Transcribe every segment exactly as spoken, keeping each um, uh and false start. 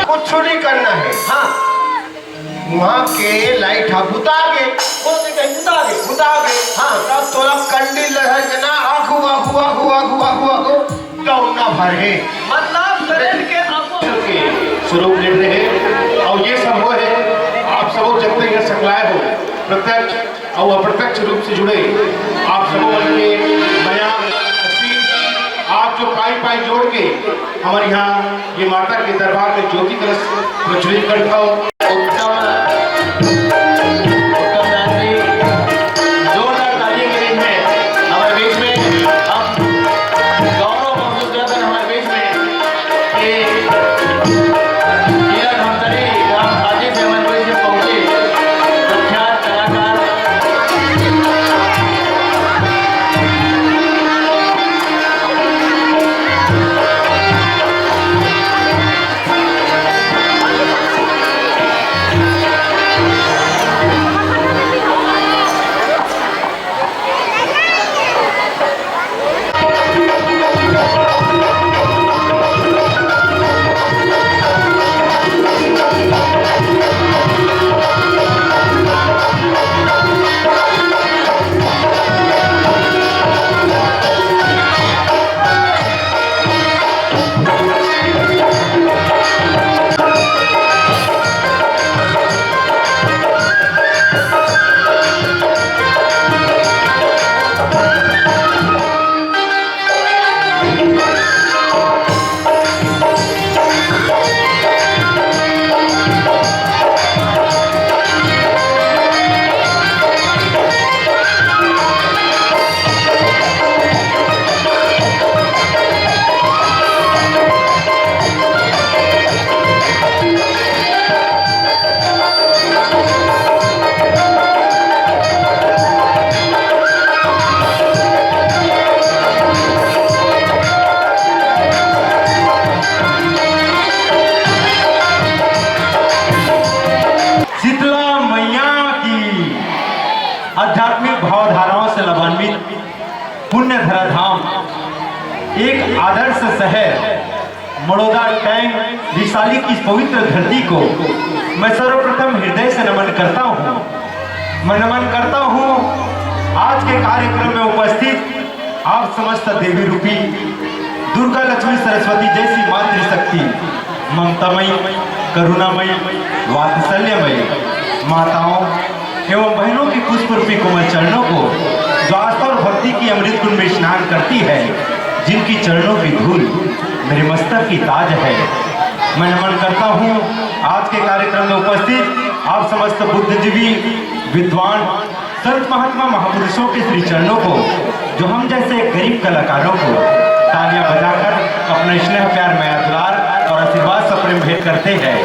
कुछ नहीं करना है। हाँ, वहाँ के लाइट हा बुता गे। वो तो कहीं बुता गे। बुता गे। हाँ। तब तोला कंडी लहर के ना आखू, आखू, आखू, आखू, आखू, आखू, दौड़ना भर है। मतलब शरीर के आंखों के स्वरूप ले रहे। और ये सब वो है, आप सब जब तक यहाँ सकलाए हो, प्रत्यक्ष और अप्रत्यक्ष रूप से जुड़े, आप सब मन के मया आशीष, आप जो पाई पाई जोड़ के हमारे यहाँ ये माता के दरबार में ज्योति कलश प्रज्वलित करता हो। उत्तम, उत्तम दान जी, जोरदार तालियां के लिए है हमारे बीच में। हम गौरव महसूस करते हैं हमारे बीच में कि जिला धमतरी ग्राम खादी से हमारे बीच में पहुंचे प्रख्यात कलाकार शीतला मैया की आध्यात्मिक भावधाराओं से लाभान्वित पुण्य धरा धाम, एक आदर्श शहर मड़ौदा टैंक रिसाली की इस पवित्र धरती को मैं सर्वप्रथम हृदय से नमन करता हूँ। मैं नमन करता हूँ आज के कार्यक्रम में उपस्थित आप समस्त देवी रूपी दुर्गा लक्ष्मी सरस्वती जैसी मातृशक्ति, ममतामयी, करुणामयी, वात्सल्यमयी माताओं एवं बहनों की पुष्प रूपी कोमल चरणों को, जो आस्था और भक्ति की अमृत कुंड में स्नान करती है, जिनकी चरणों की धूल मेरे मस्तक की ताज है। मैं नमन करता हूँ आज के कार्यक्रम में उपस्थित आप समस्त बुद्धिजीवी, विद्वान, संत महात्मा महापुरुषों के श्री चरणों को, जो हम जैसे गरीब कलाकारों को तालियां बजाकर अपना स्नेह, प्यार, मया, दुलार और आशीर्वाद सप्रेम भेंट करते हैं।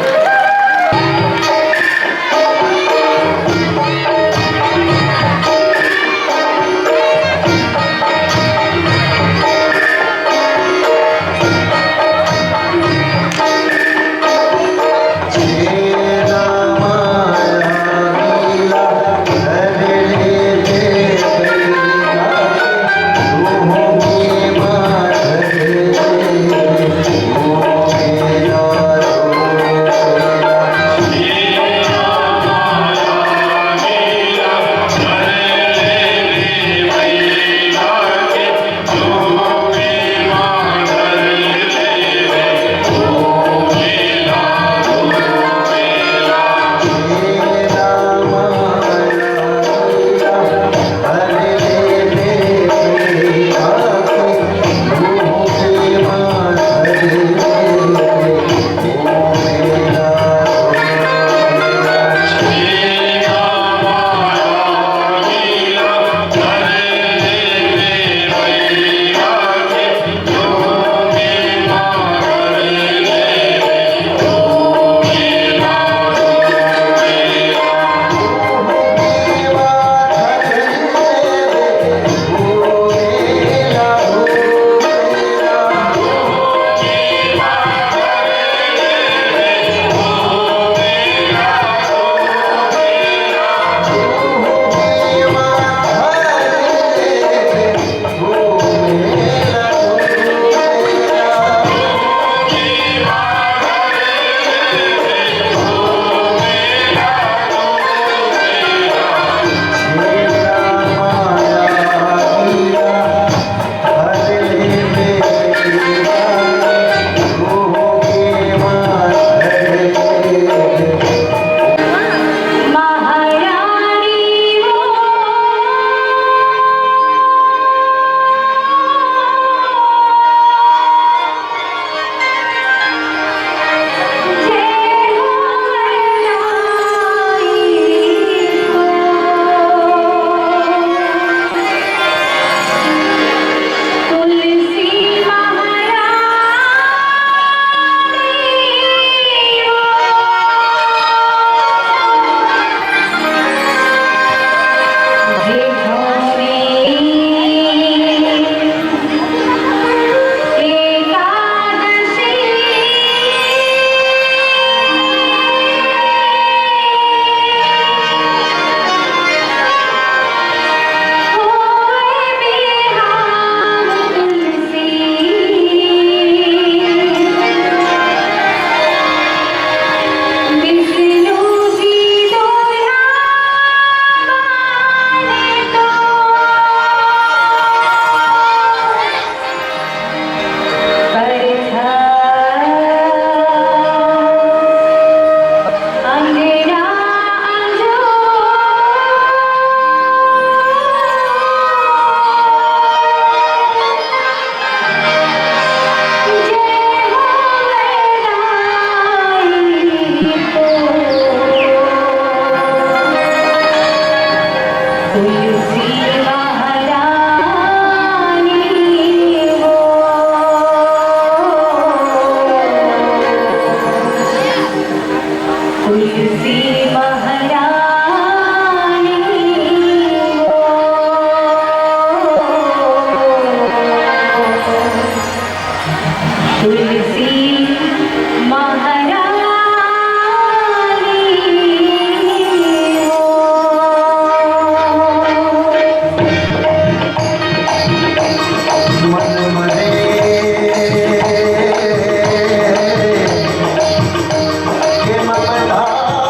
तुलसी महारानी हो। मन मने के ममता मने।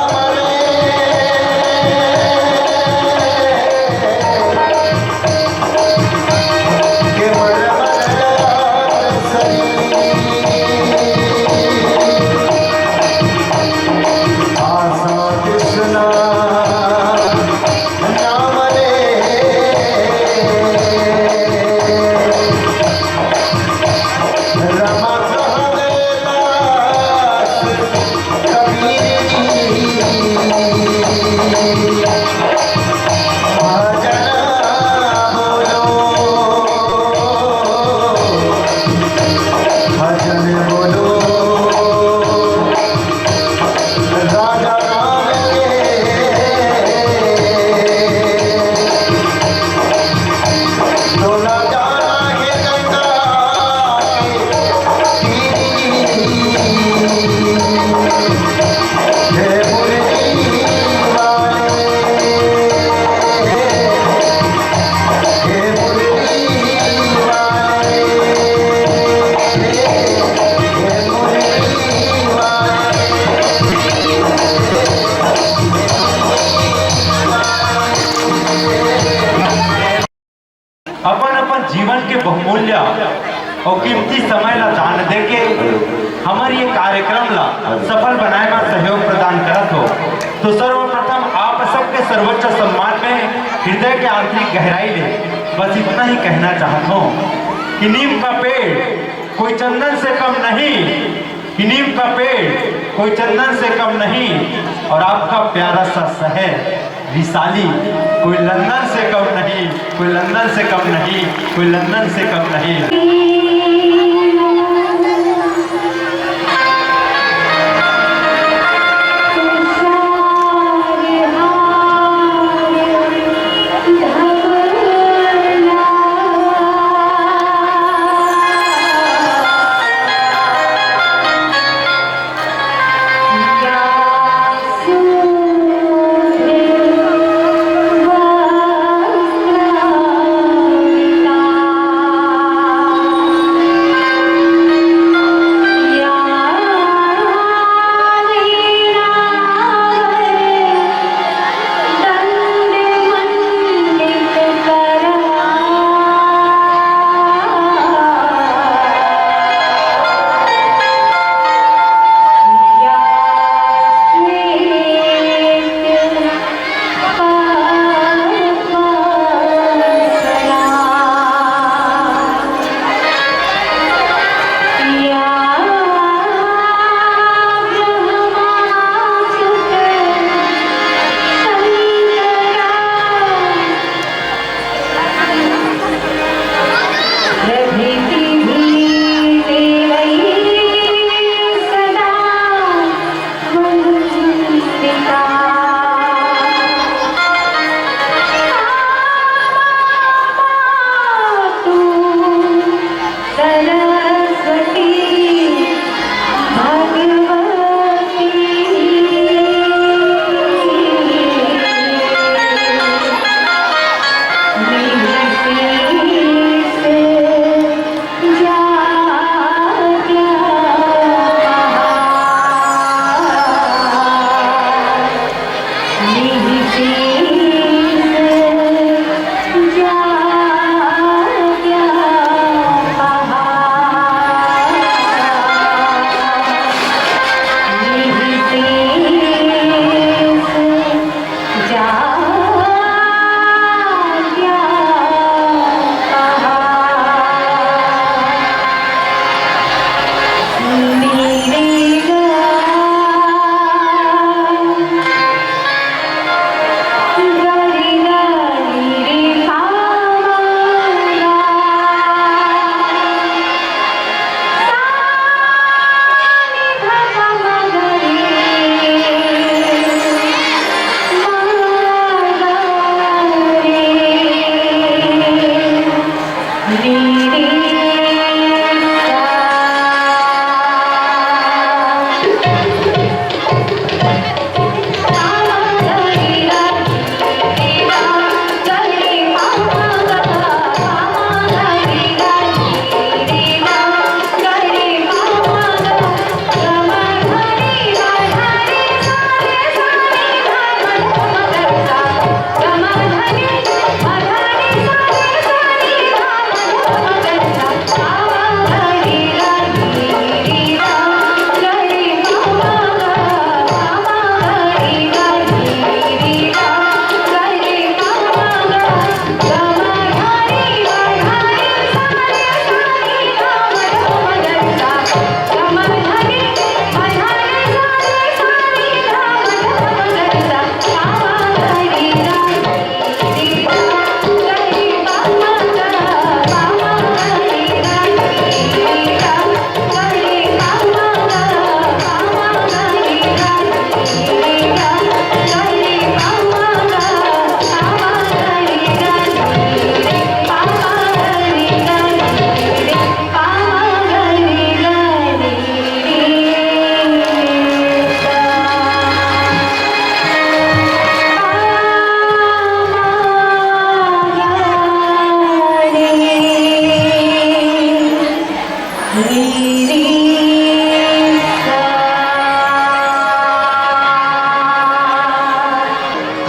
अपन अपन जीवन के बहुमूल्य अउ कीमती समय ला दान देके हमर ये कार्यक्रम ला सफल बनाए मा सहयोग प्रदान करत हो, तो सर्वप्रथम आप सबके सर्वोच्च सम्मान में हृदय के आंतरिक गहराई ले बस इतना ही कहना चाहत हूँ कि नीम का पेड़ कोई चंदन से कम नहीं, कि नीम का पेड़ कोई चंदन से कम नहीं, और आपका प्यारा सा शहर रिसाली कोई लंदन से कम नहीं, कोई लंदन से कम नहीं, कोई लंदन से कम नहीं।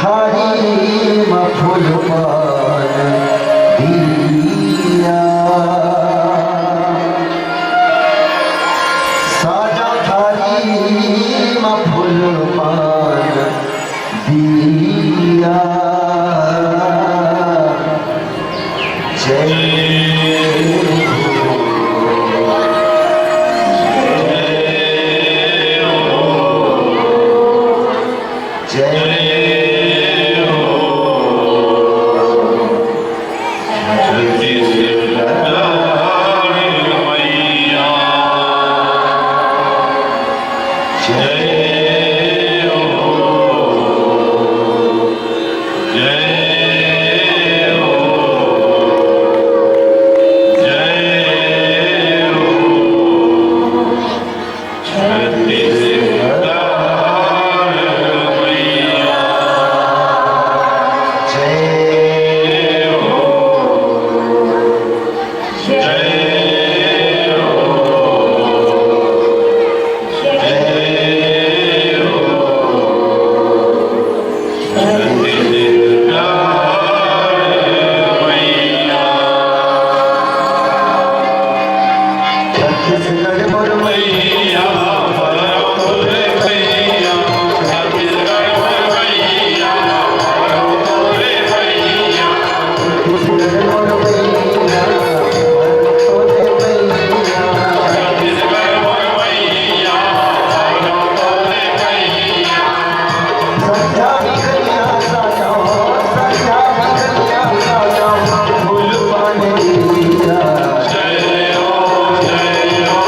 थारी म फूल पान दिया, साजा थारी म फूल पान दिया। जय हो, जय हो, जय हो। छत्तीसगढ़ मैया, जय हो, जय हो, जय हो। छत्तीसगढ़ मैया, जय हो, जय हो, जय हो।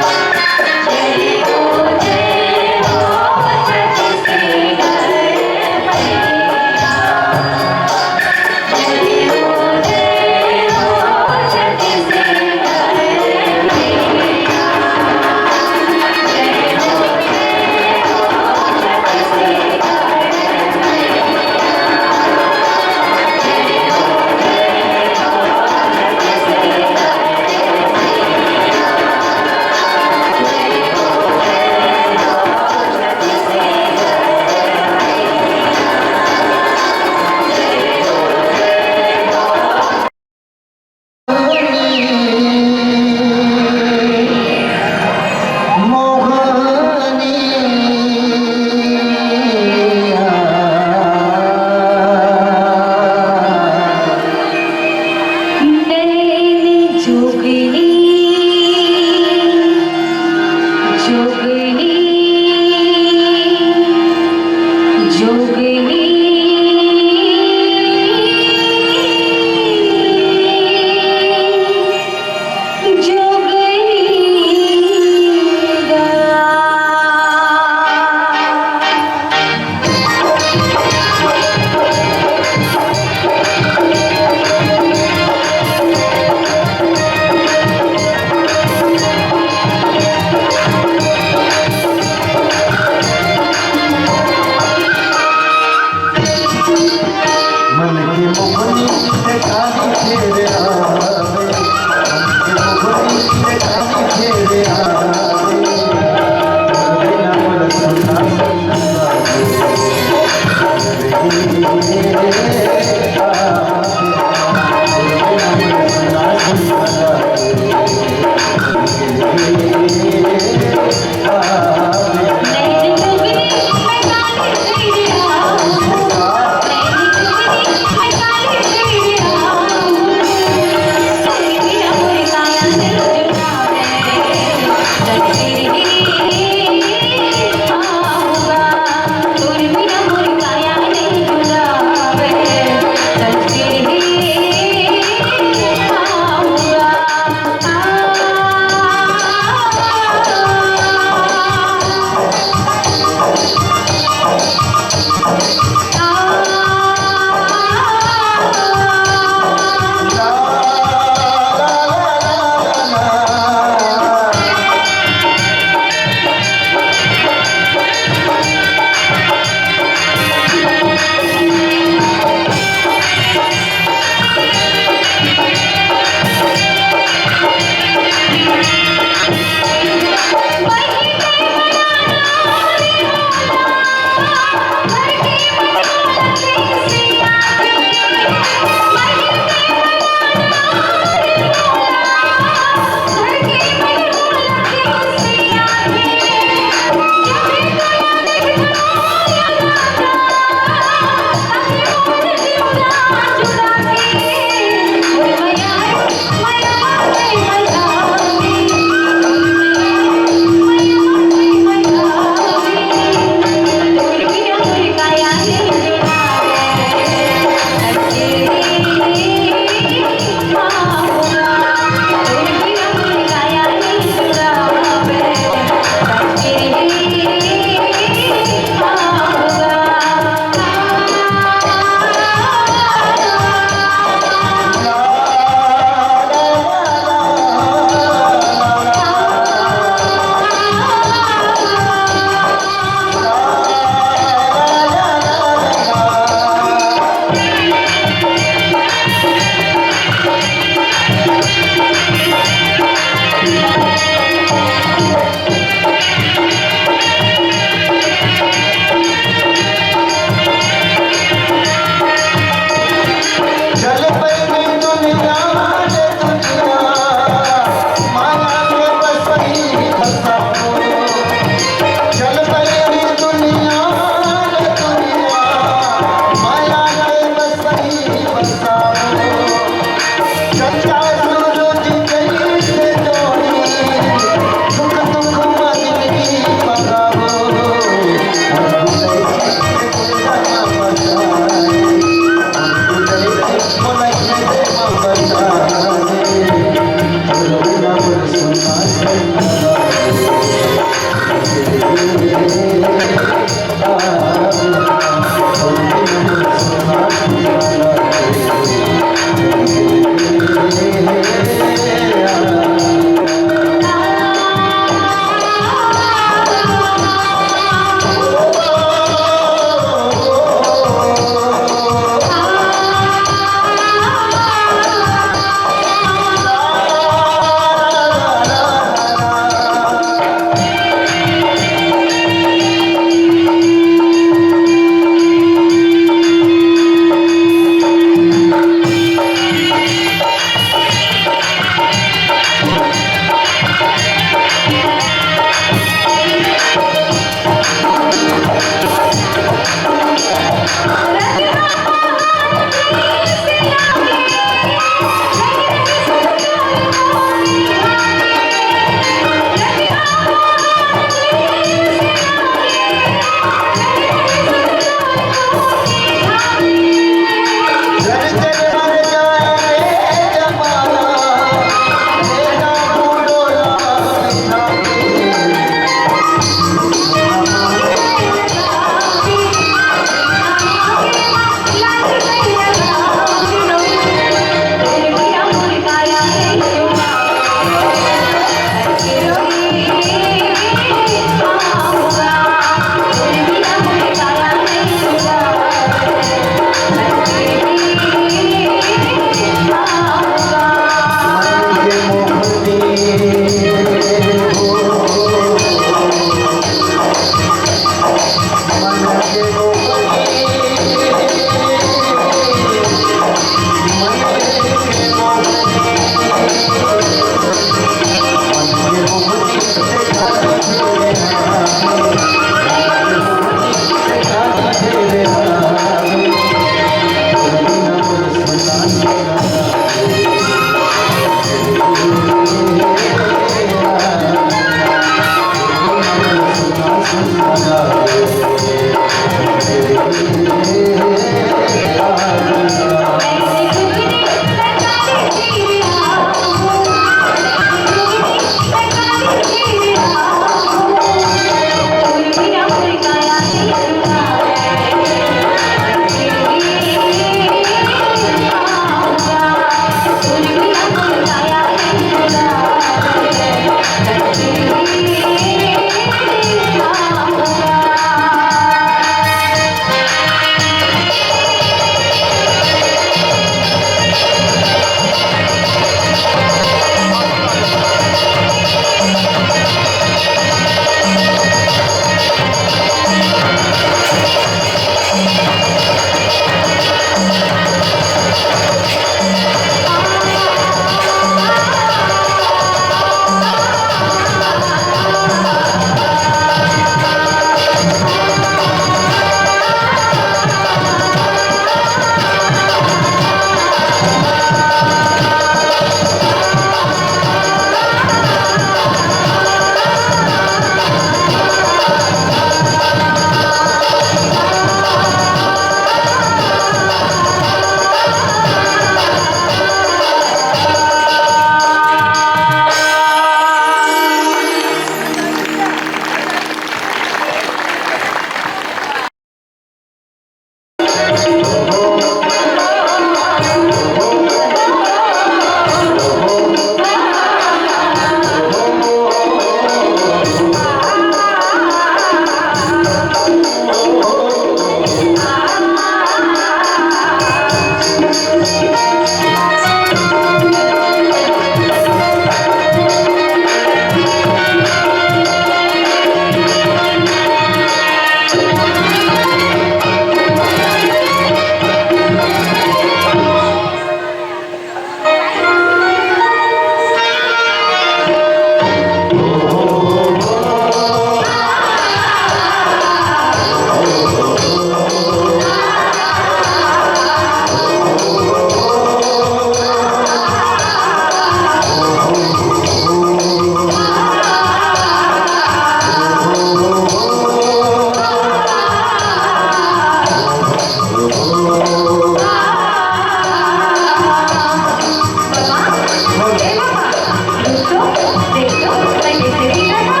देख तो, मैं कैसे दिखत हँव?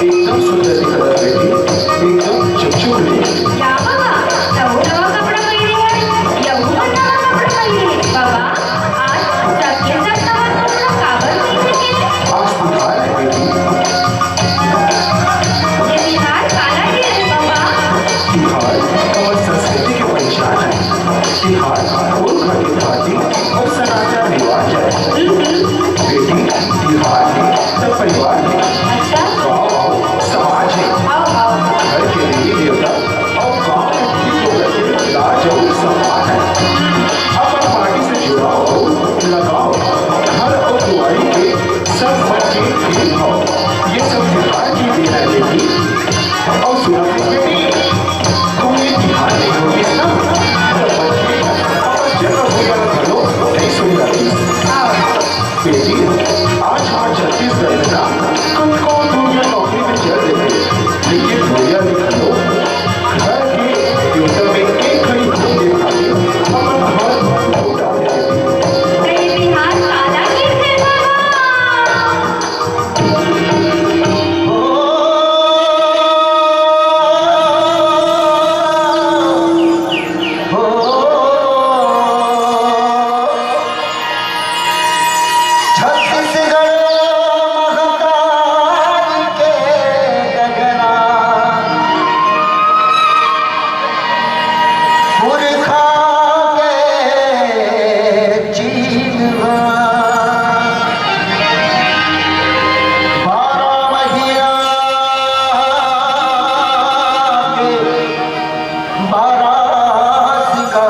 एकदम सुंदर दिखत हस बेटी, एकदम चुक चुक ले। या बाबा, तहूँ नवा कपड़ा पहिरे हस, यहू मन नवा कपड़ा पहिरे हे। बाबा, आज सबके सब नवा कपड़ा काबर पहिरे हे? आज तिहार हे बेटी। ये तिहार काला कहिथे बाबा? तिहार हमर संस्कृति के पहिचान हे। तिहार ओल खातिर खातिर अउ सनातन रिवाज हे। हम्म, हम्म। बेटी, तिहार हे त परिवार हे। अच्छा। गाँव अउ समाज हे। हाँ, हाँ। घर के देवी देवता अउ गाँव के गीत लोक के लाज अउ सम्मान हे। अपन माटी से जुड़ाव अउ लगाव, घर अउ दुआरी के सब मन के प्रेम भाव, ये सब तिहार के देन हे बेटी। अउ सुना बेटी, तुम ये तिहार नइ होतिस ना, त बचपन अपन जगह भुइयां घलो नइ सुन डारिस। बेटी, आज हमर छत्तीसगढ़ में ना कतको दुनिया नौकरी में चल देथे, लेकिन भुइयां में घलो घर के देवता में एक घड़ी घूम के खातिर अपन हाथ धो डारे बेटी। ए तिहार काला कहिथे बाबा? छत्तीसगढ़ महतारी के गगना, पुरखा के चिन्हा, बारह महीना के बारासिका,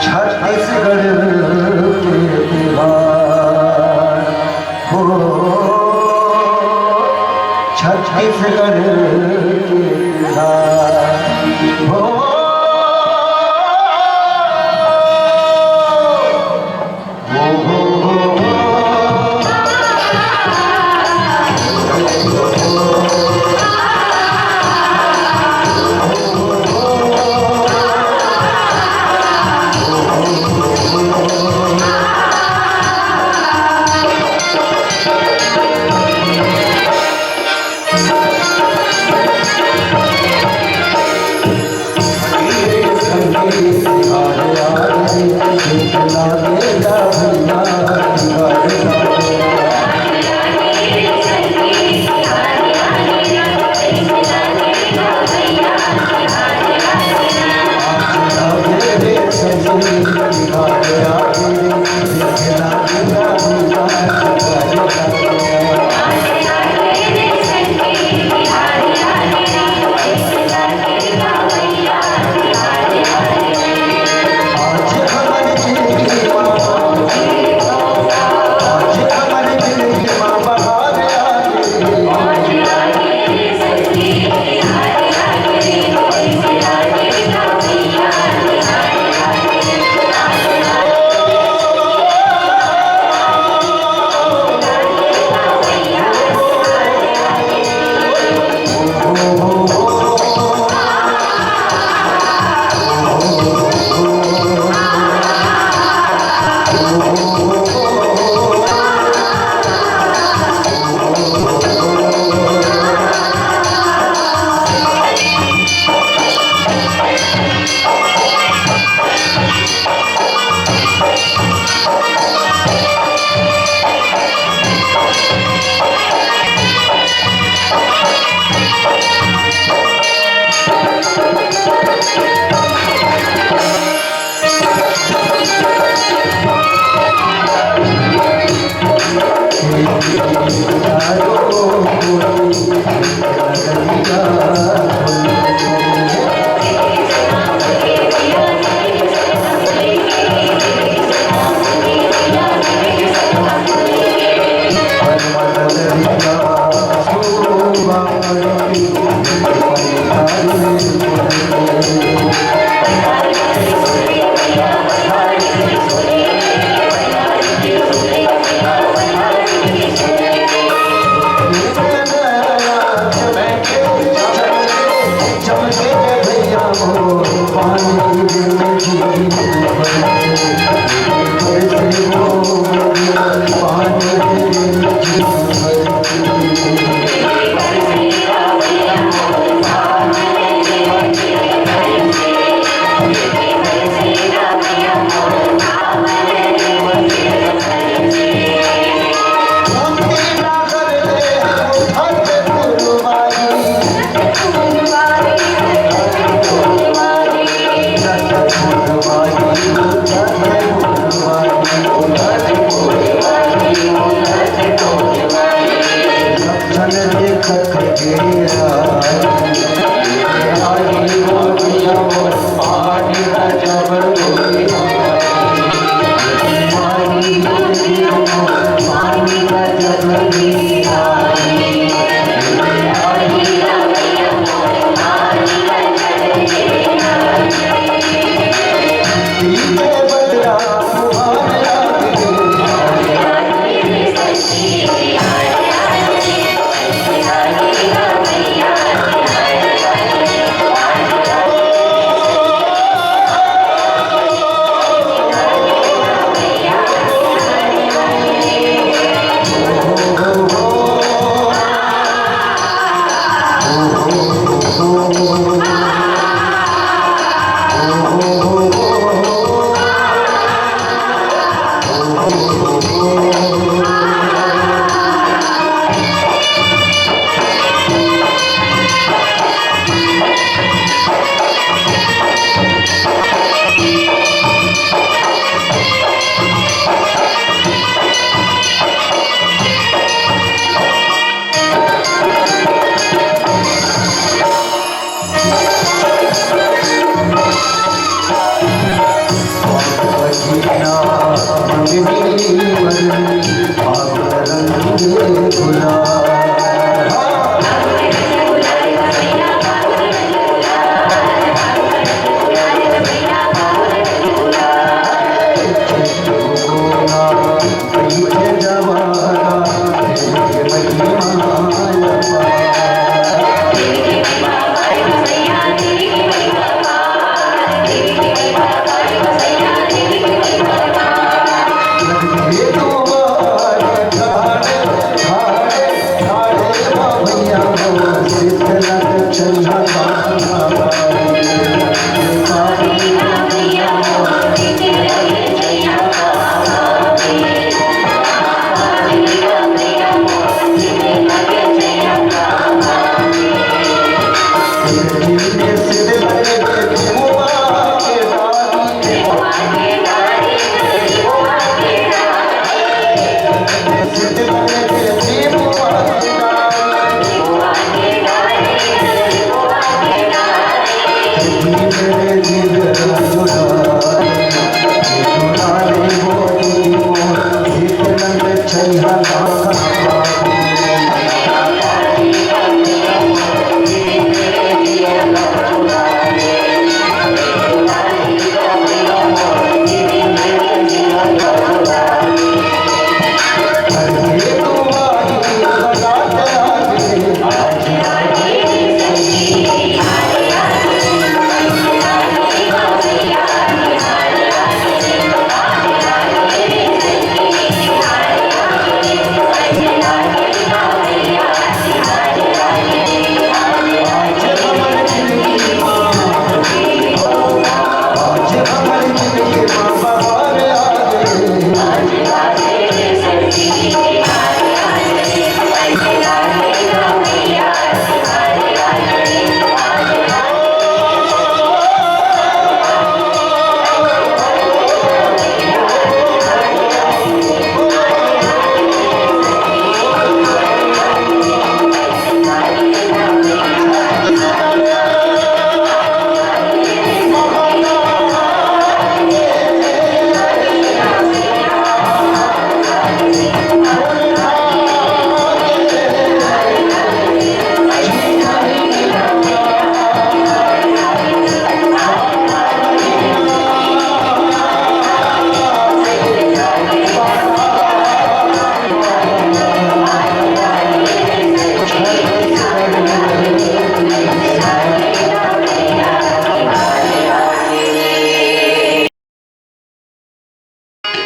छत्तीसगढ़ के तिहार हो, छत्तीसगढ़ के तिहार हो।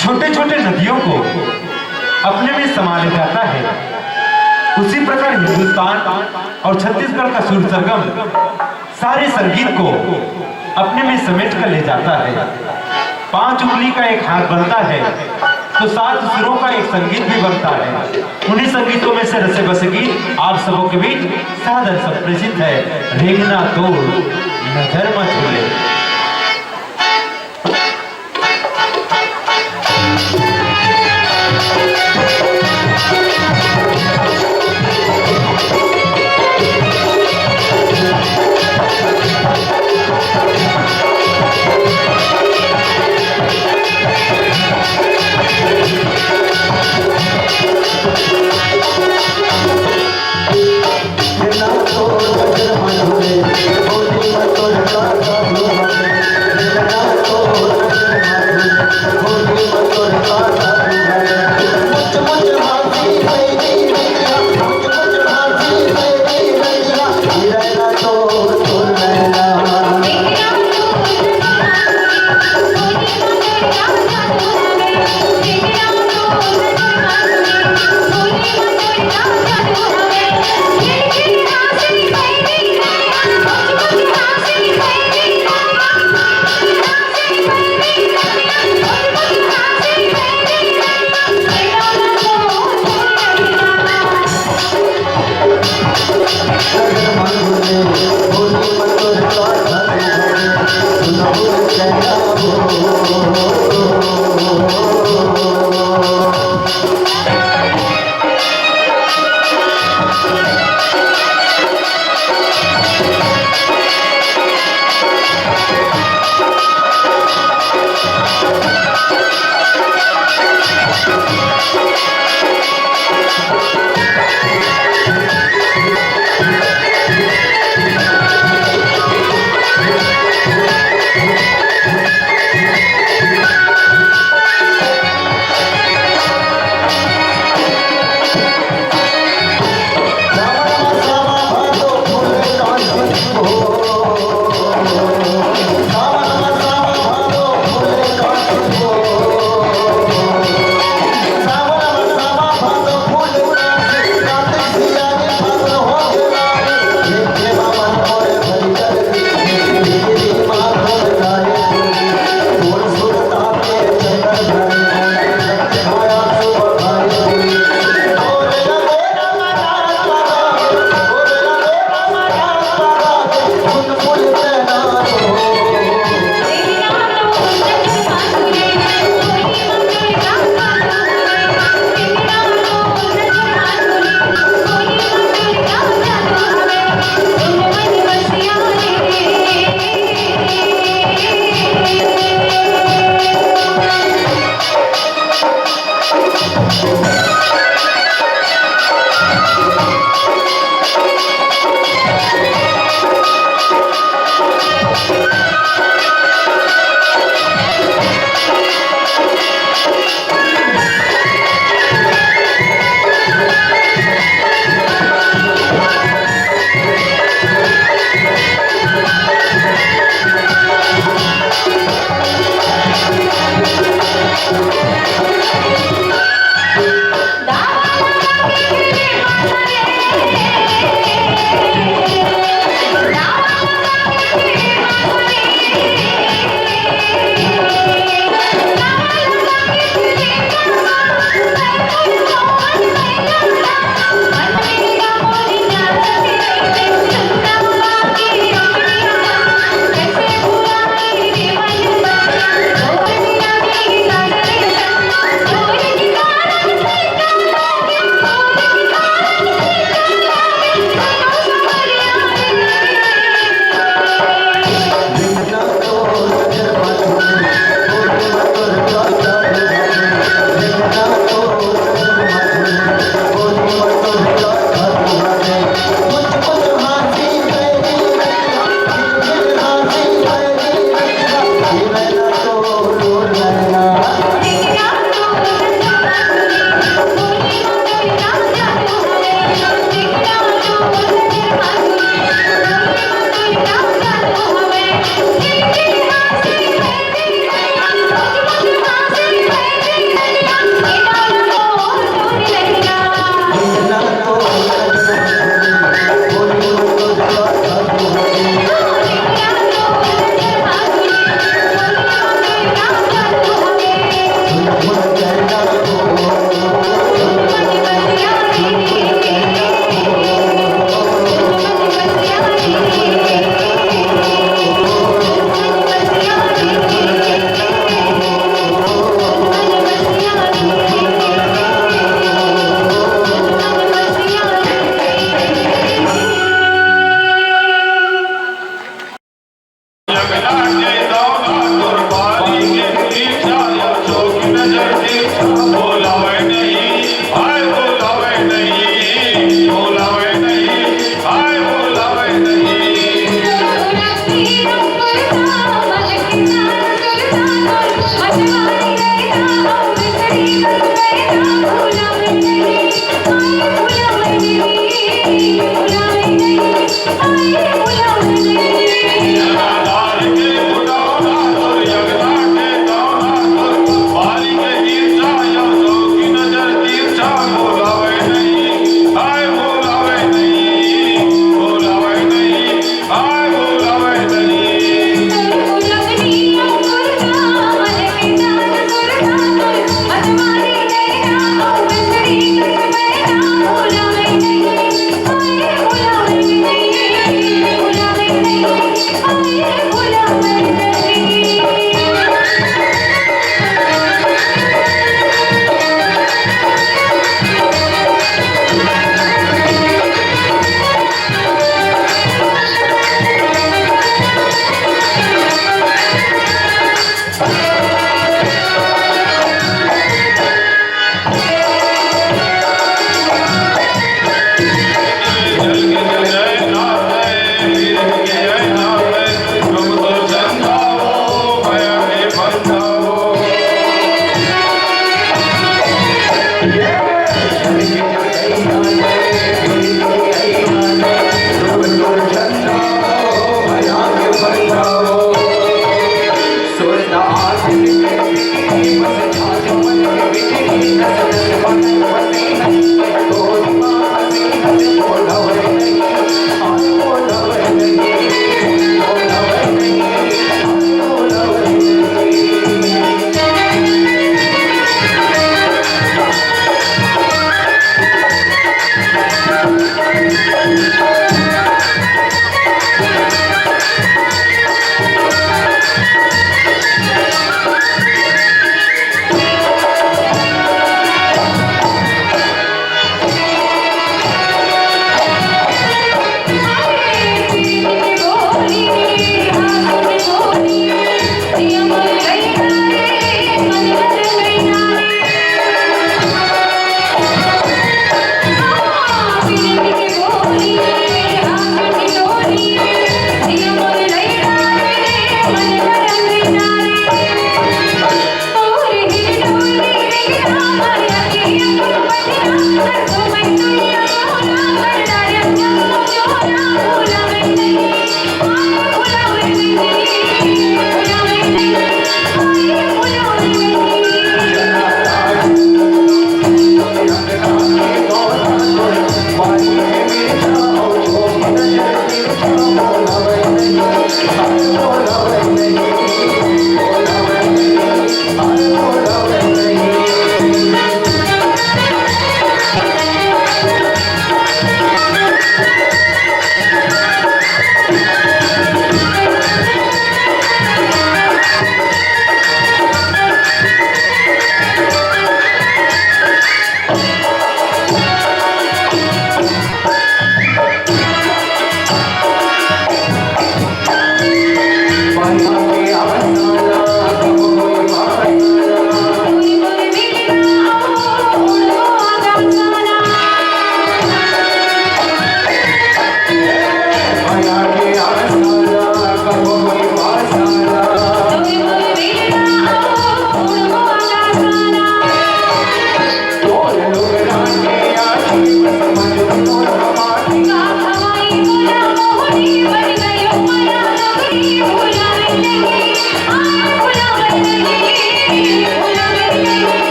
छोटे छोटे नदियों को अपने में समा ले जाता है, उसी प्रकार हिंदुस्तान और छत्तीसगढ़ का सुर सरगम सारे संगीत को अपने में समेट कर ले जाता है। पांच उंगली का एक हाथ बनता है तो सात सुरों का एक संगीत भी बनता है। उन्हीं संगीतों में से रसे बसे गीत आप सबों के बीच सादर संप्रेषित है। रेंगना तोड़ नजर मत भूले।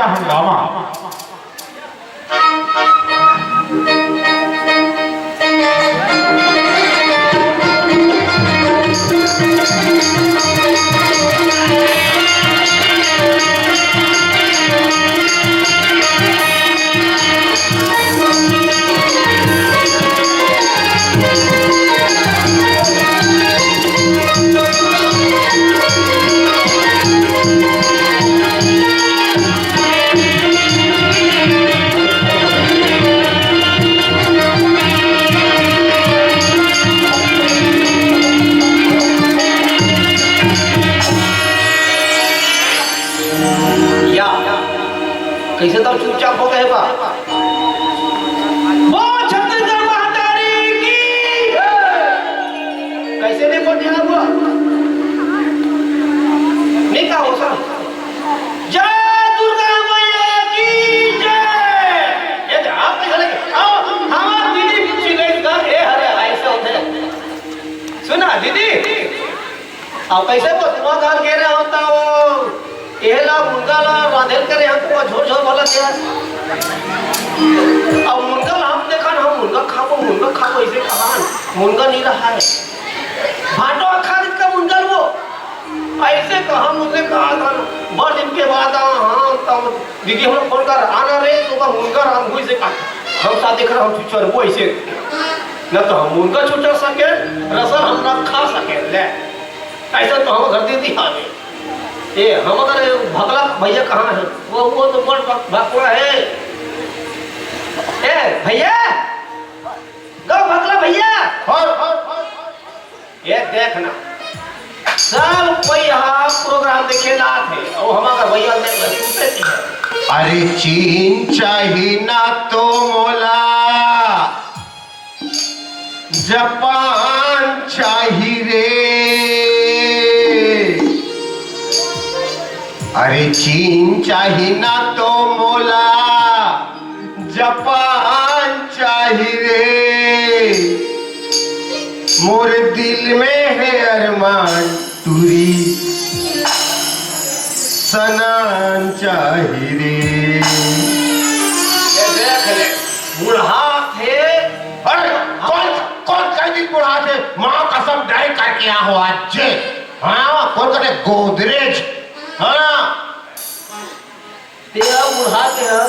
हंगामा। या, कइसे तब चुपचाप हो गए बा? बोल छत्तीसगढ़ महतारी की। कइसे नहीं बोल दिया हुआ? नहीं कहा हो सर। जय दुर्गा मैया की जय। ये जा, आप कैसे लगे? आओ, हमार दीदी पूछी गई घर, ए, अरे, ऐसे होते हैं। सुना, दीदी? अब कैसे बसुआ गाल के रहे होता हो? एहे ला मुनगा ला रांधेल करे हम तो झोर झोर वाला के। अब मुनगा ला हम देखा ना, हम मुनगा खाबो, मुनगा खाबो, ऐसे कहा ना, मुनगा नहीं रहा है। भाटो खा का मुनगा वो। ऐसे कहा, मुझे कहा था ना, बड़ दिन के बाद आ, हाँ, तब दीदी हम लोग फोन कर, "आना रे, तो का मुनगा रांध हुई से का?" हम साथ देख रहे, हम चुचर वो ऐसे। न तो हम मुनगा चुचर सके, रसल हम ना खा सके, ले। ऐसा तो हम घर दे दिया हमें। ए, हम अगर भकला भैया कहाँ है? वो, वो तो बड़ भक-, भकला है। ए, भैया, गो भकला भैया। हर, हर, हर, हर। ये देखना, सब कोई यहाँ प्रोग्राम देखे ला थे, और हम अगर भैया देख ले, सुनते नहीं है। अरे चीन चाही ना तो मोला, जापान चाही रे। अरे चीन चाही ना तो मोला, जापान चाही रे। मोर दिल में है अरमान, टूरी सनान चाही रे। ये देख ले, बुढ़ा थे। अरे, कौन, कौन कह दी बुढ़ा थे? माँ कसम, डाय करके आ हो आज जे। हाँ, कौन कहते गोदरेज? हाँ। तेरा बुढ़ा के ह।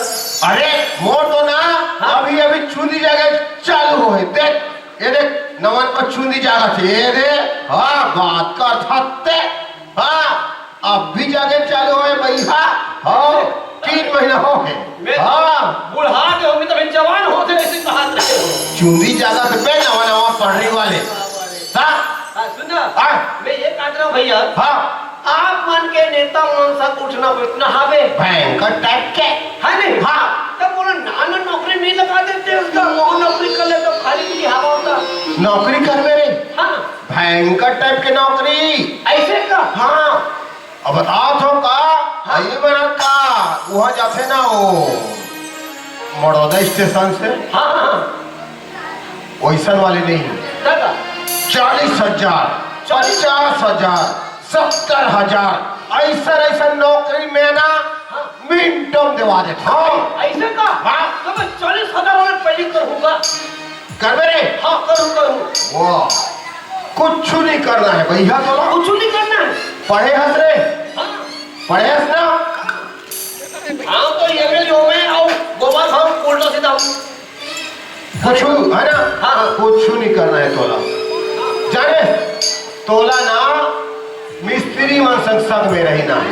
अरे, मोर तो ना, हाँ। अभी, अभी चुंदी जागे चालू होए। देख, ये देख, नवन पर चुंदी जागा थे। ये दे, हाँ, बात कर थकते। हाँ, अब भी जागे चालू होए भैया। हाँ, तीन महीना हो गए। मैं हाँ। बुढ़ा के होंगे तो मैं जवान होते ऐसे कहा रहे हो। चुंदी जागा थे बे नवा नवा पढ़ने वाले। हाँ? हाँ, सुन ना। हाँ। मैं ये कह रहा हूँ भैया। हाँ। आप मन के नेता मन सब उठना बैठना हवे। भयंकर टाइप के। है नहीं? हाँ। तब बोला, "ना, ना, नौकरी नहीं लगा देते उसका, वो नौकरी कर ले तो खाली पीली हवा होता।" नौकरी करबे रे? हाँ। भयंकर टाइप के नौकरी। ऐसे का? हाँ। अब बतात हो का? हाँ। ये बना का? वहाँ जाते ना वो मड़ौदा स्टेशन से। हाँ, हाँ, हाँ। वैसन वाले नहीं। दादा। चालीस हजार, चालीस? पचास हजार, सत्तर हजार, ऐसा, ऐसा नौकरी में ना हाँ। मिनटम देवा देता। हाँ। ऐसे का? हाँ। तो मैं चालीस हजार वाले पहले करूँगा। करबे रे? हाँ, करूँ, करूँ। वाह, कुछ नहीं करना है भैया, तो कुछ नहीं करना है। पढ़े हस रे? हाँ। पढ़े हस ना? हाँ, तो ये भी जो मैं आऊँ, गोबर खाऊँ, उल्टा सीधा। कुछ, है ना? हाँ, हाँ। कुछ नहीं करना है तोला। जाने, तोला ना मिस्त्री मन संग संग में रहना है।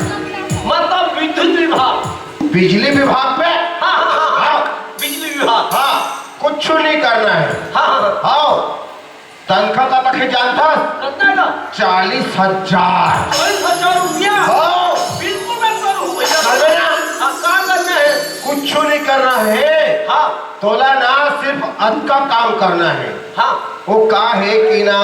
मतलब विद्युत विभाग। बिजली विभाग पे? हाँ, हाँ, हाँ, हाँ। हाँ। बिजली विभाग। हाँ, कुछ नहीं करना है। हाँ, हाँ, हाँ। आओ, तनखा का तक जानता? कितना का? चालीस हजार। चालीस हजार रुपया? हाँ। बिल्कुल मैं करूँ भैया। करबे ना? हाँ, काम करना है। कुछ नहीं करना है। हाँ। तोला ना सिर्फ अतका काम करना है। हाँ। वो का है कि ना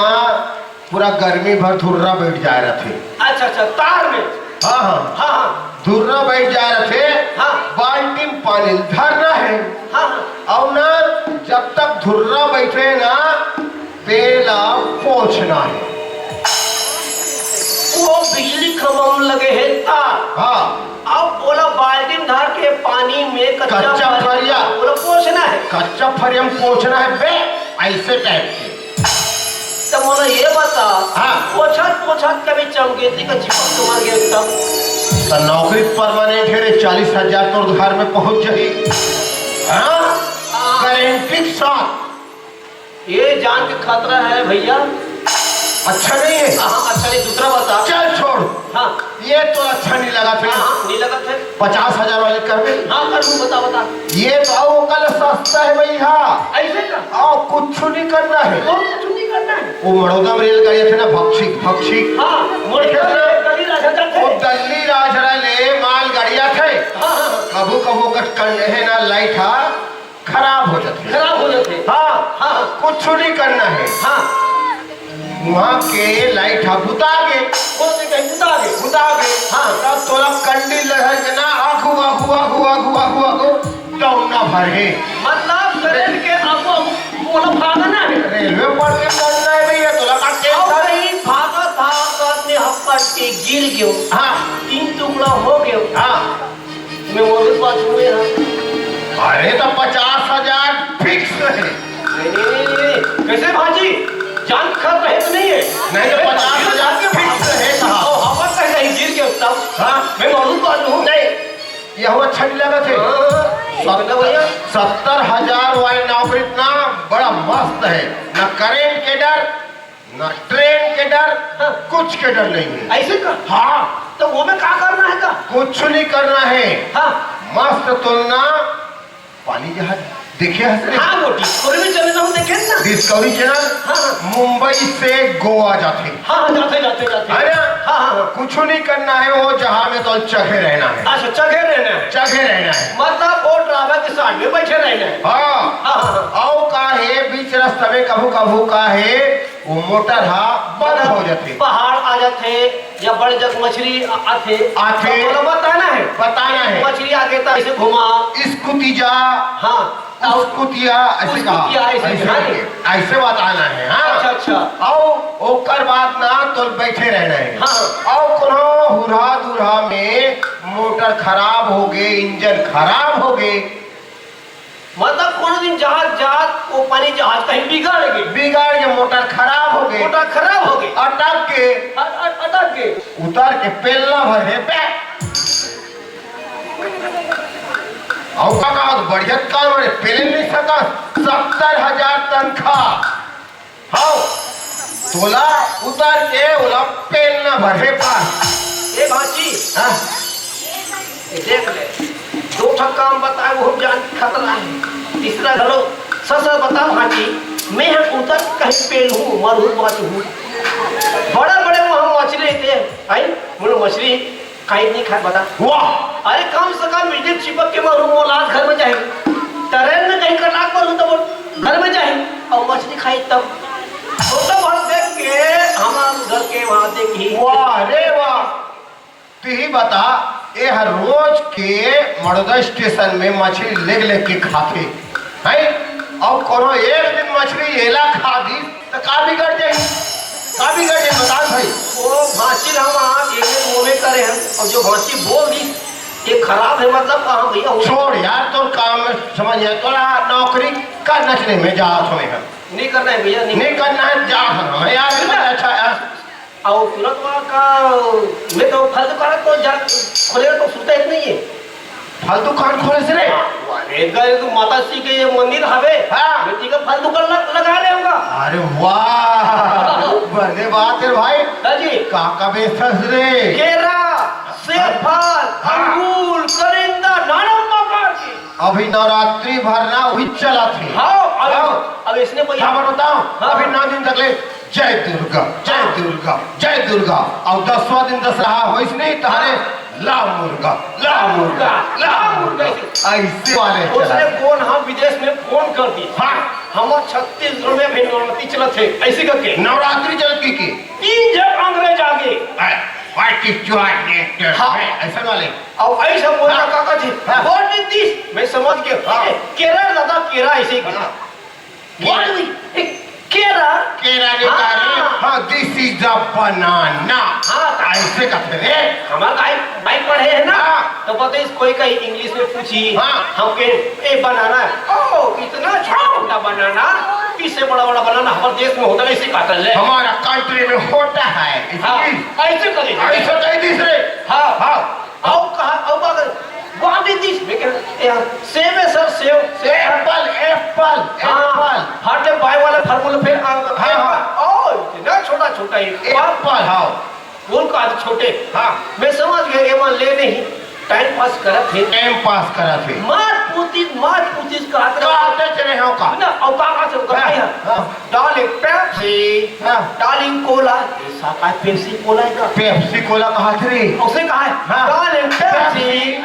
पूरा गर्मी भर धुर्रा बैठ जाए रथे। अच्छा, अच्छा, तार में। हाँ, हाँ। हाँ, हाँ। धुर्रा बैठ जाए रथे। हाँ। बाल्टी में पानी धरना है। हाँ, हाँ। और ना जब तक धुर्रा बैठे ना तेला पोंछना है। वो बिजली खंभा में लगे है तार। हाँ। अब बोला, बाल्टी में धर के पानी में कच्चा कच्चा फरिया। फरिया। बोला, पोंछना है। कच्चा फरिया में पोंछना है बे, ऐसे टाइप के। तो बोला, ये बता, हाँ। पोछत पोछत कभी चमगेती का चिपक के मर गए तब? तो नौकरी परमानेंट है रे, चालीस हजार तोर घर में पहुंच जाही। हाँ, हाँ। गारंटी के साथ। ये जान के खतरा है भैया। अच्छा नहीं है? हाँ, हाँ, अच्छा नहीं, दूसरा बता। चल छोड़। हाँ। ये तो अच्छा नहीं लगा था। हाँ, हाँ, नहीं लगा था। पचास हजार वाले कर दे। हाँ, कर दूँ, बता, बता। ये तो वो कल सस्ता है भैया। ऐसे का? आओ, कुछ नहीं करना है। और कुछ नहीं करना है? वो मड़ौदा में रेलगाड़ी थे ना, भक्षी, भक्षी। हाँ, मोड़ के देखे थे? दल्ली राजा जाते। वो दल्ली राजा ले मालगाड़ी आथे। हाँ, हाँ, हाँ। कभू, कभू कट कर है ना, लाइट हा खराब हो जाथे। खराब हो जाथे। हाँ, हाँ, हाँ। कुछ नहीं करना है। हाँ। वहाँ के लाइट हा बुता गे। वो तो कहीं बुता गे। बुता गे। हाँ। तब तोला कंडी लहर के ना आगू, आगू, आगू, आगू, आगू, आगू, दौड़ना भर है। मतलब ट्रेन के आगू, आगू, बोला भागना है। रेलवे पर के दौड़ना है भैया, तोला का और टेंशन? कहीं भागत, भागत में हपट के गिर गयो। हाँ। तीन टुकड़ा हो गयो। हाँ। मैं मौजूद बात हुए हैं। अरे, तो पचास हजार फिक्स है। नहीं, नहीं, नहीं, नहीं, नहीं। कैसे भाजी? जान खा रहे तो नहीं है? नहीं, तो पचास हजार के फिक्स है, कहा। ओ, हवा कहीं नहीं गिर गया तब। हाँ। मैं मौजूद बात हूँ। नहीं, ये हवा अच्छा नहीं लगा थे। हाँ, सत्तर, भैया। सत्तर हजार वाली नौकरी इतना बड़ा मस्त है, ना करंट के डर, ना ट्रेन के डर, हाँ। कुछ के डर नहीं है। ऐसे का? हाँ। तो वो में का करना है का? कुछ नहीं करना है। हाँ। मस्त तुलना पानी जहाज देखे हस रे? हाँ, वो डिस्कवरी चैनल हम देखे ना। डिस्कवरी चैनल हाँ, हाँ। मुंबई से गोवा जाथे। हाँ, हाँ, जाथे, जाथे, जाथे। है ना? हाँ, हाँ, हाँ। कुछ नहीं करना है, वो जहाज में तो चघे रहना है। अच्छा, चघे रहना है। चघे रहना है। मतलब वो ड्राइवर के साथ में बैठे रहना है। हाँ। हाँ, हाँ, हाँ। आओ का है, बीच रास्ता में कभू कभू का है, वो मोटर हा बंद हो जाथे। पहाड़ आ जाथे या बड़ जग मछली आ-, आथे। आथे। तो ओला बताना है। बताना है। मछली आगे त ऐसे घुमा। स्कूटी जा। हाँ। स्कूटिया, ऐसे कहा। स्कूटिया, ऐसे ऐसे कहा। करके, ऐसे बताना है, हाँ। अच्छा, अच्छा। आओ, ओकर बाद ना तो बैठे रहना है। हाँ। आओ, कोनो हुरहा दुरहा में मोटर खराब हो गे, इंजन खराब हो गे, मतलब कोनो दिन जहाज जात, वो पानी जहाज कहीं बिगड़ गे। बिगड़ गे, मोटर खराब हो गे। मोटर खराब हो गे। अटक गे। अ-, अ-, अटक गे। उतर के पेलना भर हे बे। अउ का, का बढ़िया काम रे, पेले नहीं सकस। सत्तर हजार तनखा। हव, तोला उतर के ओला पेलना भर हे पार। ए भांची, हाँ? ए देख ले, दो ठक काम बताए, वो जान खतरा है। तीसरा घलो, सच सच बता भांची, मैं ह उतर कहीं पेलहूँ, मरहूँ बाँचहूँ। बड़े बड़े वहाँ मछली रहते हैं, आई? बोलो मछली, काहे नहीं खाए बता? वाह! अरे कम से कम बिजली चिपक के मरहूँ, मोला घर में जाए। ट्रेन में कहीं कटलाक मरहूँ तब घर में जाए। अउ मछली खाई तब। वो तो बहुत देख के हमार घर के वहाँ देखी। वाह रे वाह! तिही बता, ए हर रोज के मड़ोदा स्टेशन में मछली लेग लेग के खाथे, हैं? अउ कोनो एक दिन मछली एला खा दिस, त का बिगड़ जाही? का बिगड़ जाही, बता भाई। वो भांची ल हम आज एक दिन वो में करे हन, अउ जो भांची बोल दिस, ये खराब है, मतलब, कहाँ भैया, वो छोड़ यार, तोर काम में समझ आए, तोला नौकरी करना चाहिए, मैं जात हूँ, मैं नहीं करना है भैया, नहीं। नहीं करना है, जा हूँ मैं यार, नहीं करना। अच्छा यार। अउ तुरंत वहाँ का, मैं तो फल दुकान तो जा, खोले तो सुनता ही नहीं है। फल दुकान खोले से रे? अरे गए तो माता श्री के ये मंदिर हवे। हाँ। मैं ठीक है, फल दुकान लग, लगा रहे होगा। अरे वाह, बड़े बात है भाई। हाँ जी। का का बेचथस रे? केरा, सेब फल, हाँ। अंगूर, कलिंदा, नाना प्रकार के। अभी नवरात्रि भर ना वही चलत हे। हाँ, अब, हाँ। अब इसने भैया का बताओ, हाँ। अभी नौ दिन तक ले जय दुर्गा, जय दुर्गा, जय दुर्गा। अउ दसवाँ दिन दशहरा होइस नहीं, तहरे ला मुर्गा, ला मुर्गा, ला मुर्गा। ऐसे वाले उसने चला। कौन हाँ विदेश में फोन कर दी। हाँ। हमर छत्तीसगढ़ में भी नवरात्रि चलत हे, ऐसे करके। नवरात्रि चलत की, की? तीन जन अंग्रेज आगे। हाँ, what is your name? हाँ। ऐसे वाले। अउ ऐसे बोला हाँ। काका जी, हाँ। What is this? मैं समझ गया। हाँ। ए, केरा दादा, केरा ऐसे की। हाँ। What is it? ए, केरा? केरा नहीं हाँ। कह रहे। हाँ, this is the banana। हाँ, तो ऐसे कहते रे। हमारा भाई, भाई पढ़े है ना? हाँ। तो पता है, कोई कहीं इंग्लिश में पूछी, हाँ। हम कहे, "ए, बनाना है।" "ओ, इतना छोटा छोटा बनाना, इससे बड़ा बड़ा बनाना हमारे देश में होता नहीं, इसे काटल है।" हमारा कंट्री में होता है। हाँ, इसलिए ऐसे करेंगे। ऐसा कह दीस रे। हाँ। हाँ। आओ कहा, आओ बात, "What is this?" मैं कह, "यार, सेब है सर, सेब, सेब।" एप्पल, एप्पल, हाँ, एप्पल। हर जब बाय वाला फॉर्मूला फिर आ, हाँ, हाँ। "ओ, इतना छोटा छोटा ही।" एप्पल, हाँ। बोल का आज छोटे। हाँ। मैं समझ गया, ये मान ले नहीं, टाइम पास करत हे। टाइम पास करत हे। मार पूती, मार पूती का हाथ रहा। कहते चले हो का? ना, और का, का से, का हाँ, है? हाँ। डार्लिंग पेप्सी, हाँ। डार्लिंग कोला, ऐसा का पेप्सी कोला है का? पेप्सी कोला कहा थे रे? उसे कहा है, हाँ। Darling Pepsi, Pepsi.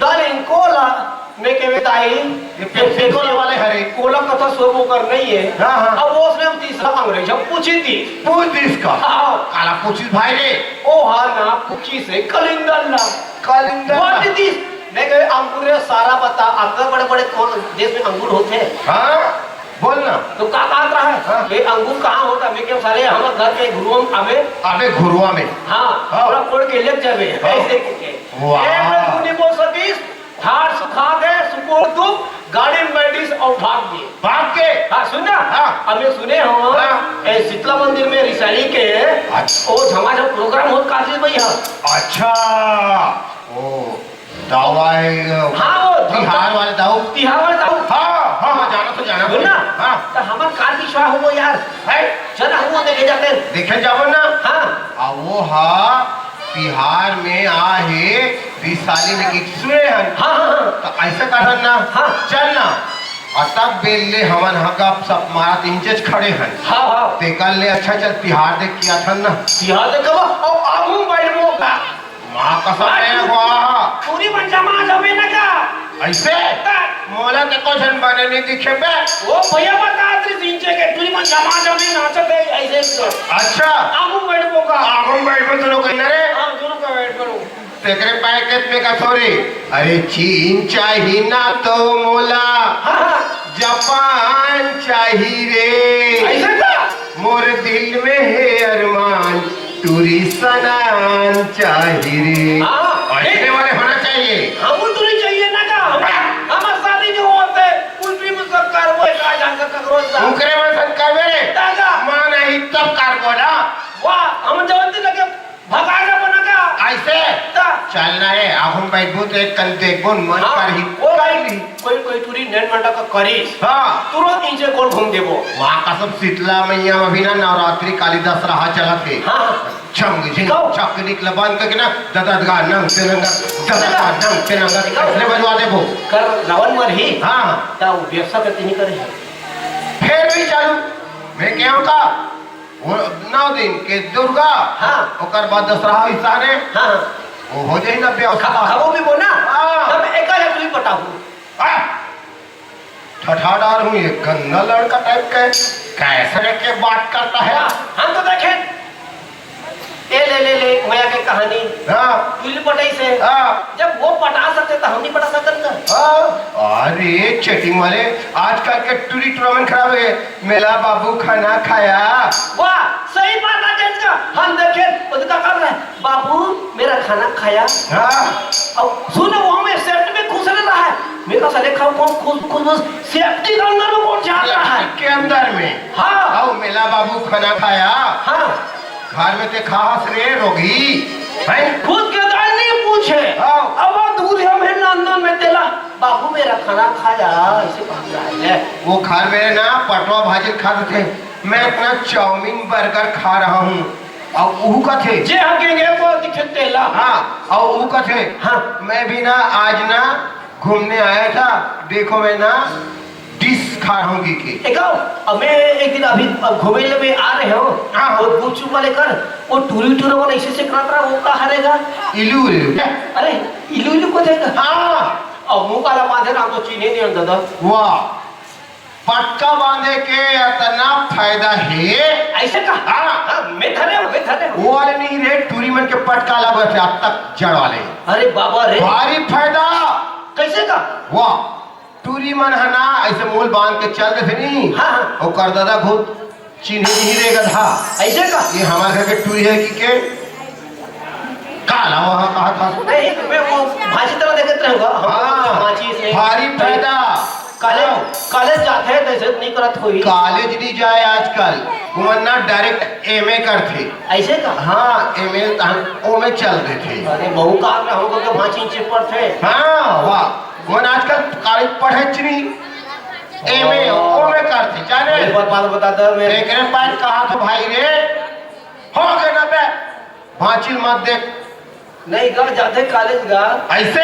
डार्लिंग कोला, मैं कहे, "ताई, ये पेप्सी कोला वाले हरे।" कोला कथा सोबो कर नहीं है। हाँ, हाँ। अब वो उसने हम तीसरा अंग्रेज हम पूछी थी। पूछ दीस का? हाँ। काला पूछी भाई रे। ओ हाँ ना, पूछी से कलिंदर ना। कलिंदर ना। What is this? मैं कहे, "अंगूर रे सारा बता, अतना बड़े बड़े कौन देश में अंगूर होते हैं?" हाँ, बोल ना। तो का बात रहा है? हाँ। ये अंगूर कहाँ होता? मैं कहे, "सारे हमारे घर के घुरुआ में आवे।" आवे घुरुआ में। हाँ, हाँ। थोड़ा कोड़ के ले जावे। हाँ। ऐसे कह के। वाह। एक बार तू नहीं बोल सकीस, हार सुखा दे, सुकोर दू, गाड़ी में बैठीस और भाग दिए। भाग के? हाँ, सुन ना। हाँ। अब ये सुने हो, हाँ। ए, शीतला मंदिर में रिसाली के, अच्छा। ओ, झमाझम प्रोग्राम होत काशी भैया। अच्छा। ओ, दाऊ आए, हाँ, वो तिहार वाले दाऊ। तिहार वाले दाऊ। हाँ, हाँ, हाँ, जाना तो जाना सुन ना। हाँ। तो हमार कार की स्वाह हो यार। है? चल, हम वो देखे जाते हैं। देखे जाबो ना। हाँ। आ वो हा बिहार में आ हे, रिसाली में गीत सुने हन। हाँ, हाँ, हाँ। तो ऐसा करन ना, हाँ। चल ना। और तब बेल ले हमन ह गप सप मारत इंचेच खड़े हन। हाँ, हाँ। तेकर ले अच्छा चल तिहार देख के आथन ना। तिहार देख के आबो, अब आगू बैठबो का। माँ कसम रे, वाह। टूरी मन जमा जमे न का? ऐसे? ता- मोला तो कुछ बने नहीं दिखे बे। वो भैया बता रही इंचे के टूरी मन जमा जमे नाचत है ऐसे तो। अच्छा। आगू बैठबो का? आगू बैठबो तो लोग कहीं ना रे। हाँ, दोनों का बैठ करो। तेकरे पैकेट में का सॉरी। अरे चीन चाही ना तो मोला हाँ, हाँ। जापान चाही रे। ऐसे का? मोर दिल में है अरमान, टूरी सनान चाही रे। हाँ, ऐसने ए- वाले होना चाहिए। हमू टूरी चाहिए ना का? हम, हाँ। हमार शादी जो होते, कुछ भी मुझको करबो, का जान का ककरो सा। उकरे मन सन करबे रे। दादा। माँ नहीं तब करबो ना। वाह, हम जल्दी लगे भगा जाबो ना का? ऐसे? ता। चल ना रे, आगू में बैठबो तो एक कन देखबो, मन हाँ, करही। वो भाई, कोई, कोई टूरी नैन मंडा का करीस। हाँ। तुरंत नीचे गोल घूम देबो। वहाँ का सब शीतला मैया में भी ना नवरात्रि काली दशहरा चलत हे। हाँ, हाँ। छंग झिंग कहो। छक निकला बंद करके ना, ददा दगा नंग से नंग, ददा दगा नंग से नंग, कहो। ऐसने बजवा देबो। कर रावण मर ही। हाँ। ता वो व्यवसाय करती नहीं करे है। फिर भी चालू। मैं कहूँ का? वो नौ दिन के दुर्गा, हाँ। ओकर बाद दशहरा होही सारे, हाँ। वो हो जाही ना व्यवस्था। खा-, खाबो भी बोना, हाँ। तब एका ले तू ही पटाहू। आ, ठठादार हूँ, ये गंदा लड़का टाइप का है, कैसे लेके बात करता है? हाँ, हम तो देखे, ए ले, ले, ले, मया के कहानी, हाँ। टूरी पटाई से, हाँ। जब वो पटा सकते तो हम नहीं पटा सकते ना। हाँ। अरे, चैटिंग वाले, आजकल के टूरी टूरा मन खराब है। मेला बाबू खाना खाया। वाह, सही बात है जज का। हम देखे, उनका कर रहे, "बाबू, मेरा खाना खाया?" हाँ। अब सुन, वो हमें सेफ्टी में खुश रह रहा है। मेरे को साले खाओ, कौन खुश, खुश, खुश, सेफ्टी का अंदर में कौन जा रहा है? के अंदर में। हाँ। आओ, मेला बाबू खाना खाया? हाँ। घर में ते खास रे रोगी। हैं? खुद के दाई नहीं पूछे। हाँ। अब वो दूध हम है नंदन में तेला। बाबू मेरा खाना खाया, ऐसे कहा जा रहा है। वो घर में ना पटवा भाजी खाते थे, मैं अपना चाउमीन बर्गर खा रहा हूँ। और ऊ कथे, जे हकेंगे वो दिखे तेला। हाँ, और ऊ कथे, हाँ। मैं भी ना आज ना घूमने आया था, देखो मैं ना डिश खा रहा हूँ के। एक आओ, अब मैं एक दिन अभी अब घूमे ले मैं आ रहे हो, हाँ। वो गुपचुप वाले कर, वो टूरी टूरा वाला इसी से करा रहा, वो कहाँ रहेगा? इलू इलू। अरे, इलू इलू को देगा? हाँ। अब मुंह काला बांधे ना तो चीन्हे नहीं अंदर था। वाह, पटका बांधे के इतना फायदा है। ऐसे का? हाँ। हाँ, मैं धरे हूँ, मैं धरे हूँ। वो वाले नहीं रे, टूरी मन के पटका लगा थे अब तक जड़ वाले। अरे बाबा रे। भारी फायदा। कैसे का? वाह, टूरी मन ह ना ऐसे मूल बांध के चल देथे नी। हाँ, हाँ। ओकर दादा खुद चिन्हे नहीं रे गधा। ऐसे का? ये हमारे घर के टूरी है कि के? काला वहाँ कहा था। नहीं, मैं वो भांची तरह देखत रहूंगा। हम हाँ, भांची से भारी फायदा। कॉलेज, हाँ। कॉलेज जाते हैं, दहशत नहीं करत कोई। कॉलेज नहीं जाए आजकल। वो ना डायरेक्ट एमए करथे। ऐसे का? हाँ, एमए तहन ओमे चल देथे। अरे, बहु का रहा होगा कि भांची चिपट थे। हाँ, वाह। वो आजकल कॉलेज पढ़े च नहीं। एमए, ओमे करथे, जाने? एक बात, बात बता दे, मैं एकरे पास कहा था भाई रे। हो गए ना बे। भांची ल मत देख। नहीं गा, जाते कॉलेज गा। ऐसे?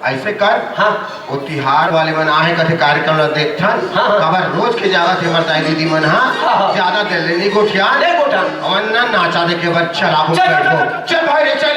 ऐसे कर। हाँ। वो तिहार वाले मन आहे कथे कार्यक्रम ला देखथन। हाँ, हाँ। काबर रोज के जावत हे हमर दाई दीदी मन हा। हाँ, हाँ। ज्यादा देर ले नहीं गोठिया। नहीं गोठिया। हमन ना नाचा देखे बर चला चल, चल, चल, चल। चल भाई रे, चल।